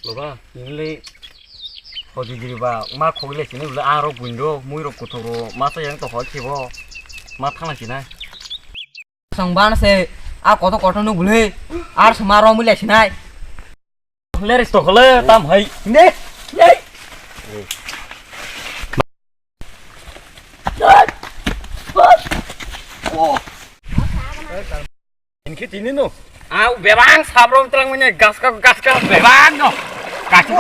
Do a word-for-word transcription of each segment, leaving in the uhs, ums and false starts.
Loba, nini le hojigiri ba ma khogile sini bole aro buindo muirok kuthoro ma sa yang to hoi khibo ma thangna sinai. Song ban se a koto koto nuk bole ar suma ro mule sinai. Leris to khole tam hai. Ne. Ne. Inkhe tini no. Au bebang sabrom tlang manya gaska gaska bebang no. Kachi.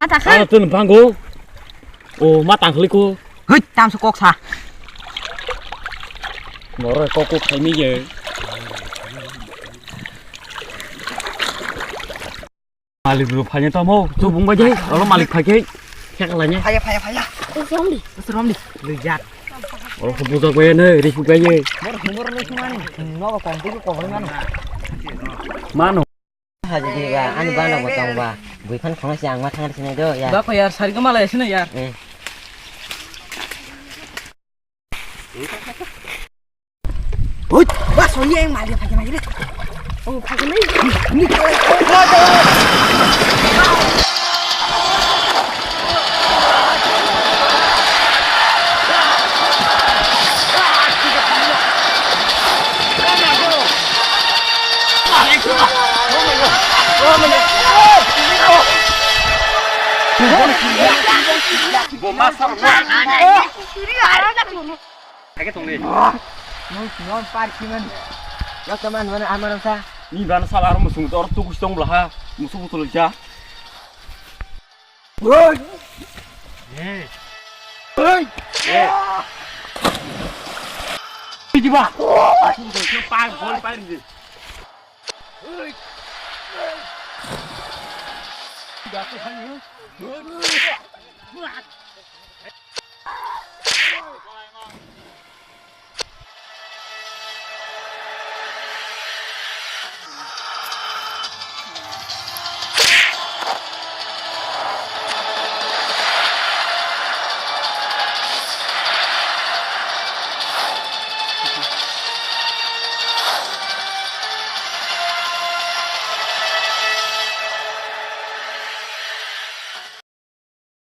Ata khan. Ano tun banggo. O ma tangkhli ko. Hei, tamso kok sa. Boro kok kok khaimi ye. Malik ru phanya tamo, tu bung baje, olo malik phake. Kya kalanya? Phaya, phaya, phaya. Rom di. Rom di. Rijak. Olo budak baye ne, rifu baye. Mor humor le sumani. Nogo kong tu ko mano. Mano. Haji di ba, ani bana bo tong ba. Bui phan khongo si ang ma thang sinai do ya. Ba ko yar, sari ko mala sinai yar. Eh. Ui, ba so ye mali phage mali. Oh, phage nai. Ni kala. Hai khe tong di. Nung singom parki man. Yok teman mana amar sa. Ni ban sa aro musung tor tu kus tong bla ha. Musung tu ja. Oi. Oi. Di ba. Musung tu pa bol pa di. Oi.